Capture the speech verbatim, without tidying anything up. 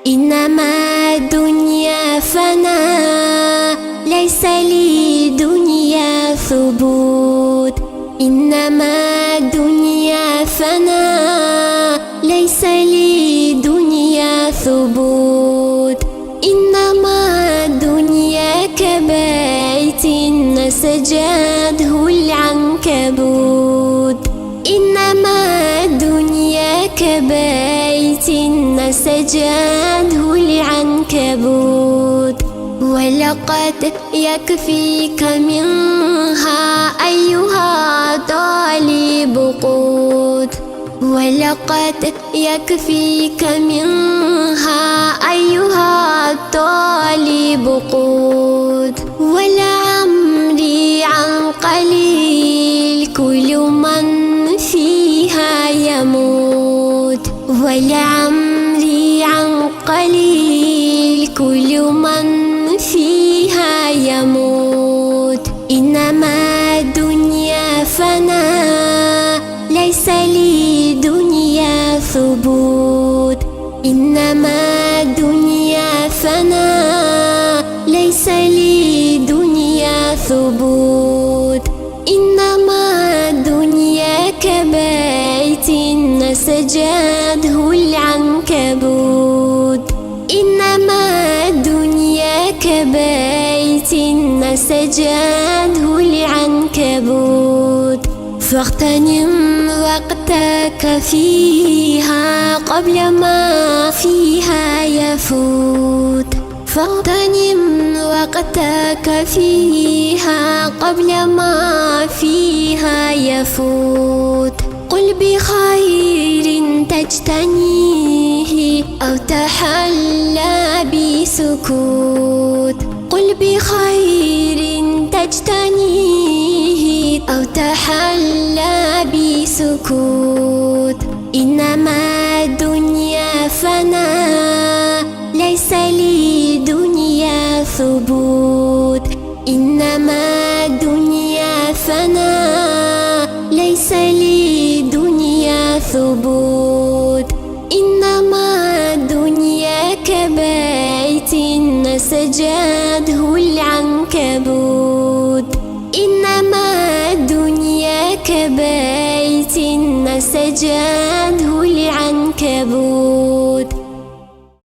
إنما الدنيا فنا، ليس للدنيا ثبوت. إنما الدنيا فنا، ليس للدنيا ثبوت. إنما الدنيا كبيت نسجته العنكبوت. إنما الدنيا كبيت نسجته العنكبوت. ولقد يكفيك منها أيها الطالب قوت. ولقد يكفيك منها أيها الطالب قوت. ولعمري عن قليل كل من فيها يموت. ولعمري عن قليل كل من فيها يموت. إنما الدنيا فنا، ليس للدنيا ثبوت. إنما الدنيا فنا، ليس للدنيا ثبوت. إنما الدنيا كبيت نسجته العنكبوت. إنما الدنيا كبيت نسجته العنكبوت. فاغتنم وقتك فيها قبل ما فيها يفوت. فاغتنم وقتك فيها قبل ما فيها يفوت. قل بخير تجتنيه أو تحلى بسكوت. قل بخير تجتنيه أو تحلى بسكوت. إنما الدنيا فنا، ليس للدنيا ثبوت. إنما الدنيا فنا، ليس للدنيا ثبوت. إنما الدنيا كبيت نسجته العنكبوت. إنما الدنيا كبيت نسجته العنكبوت.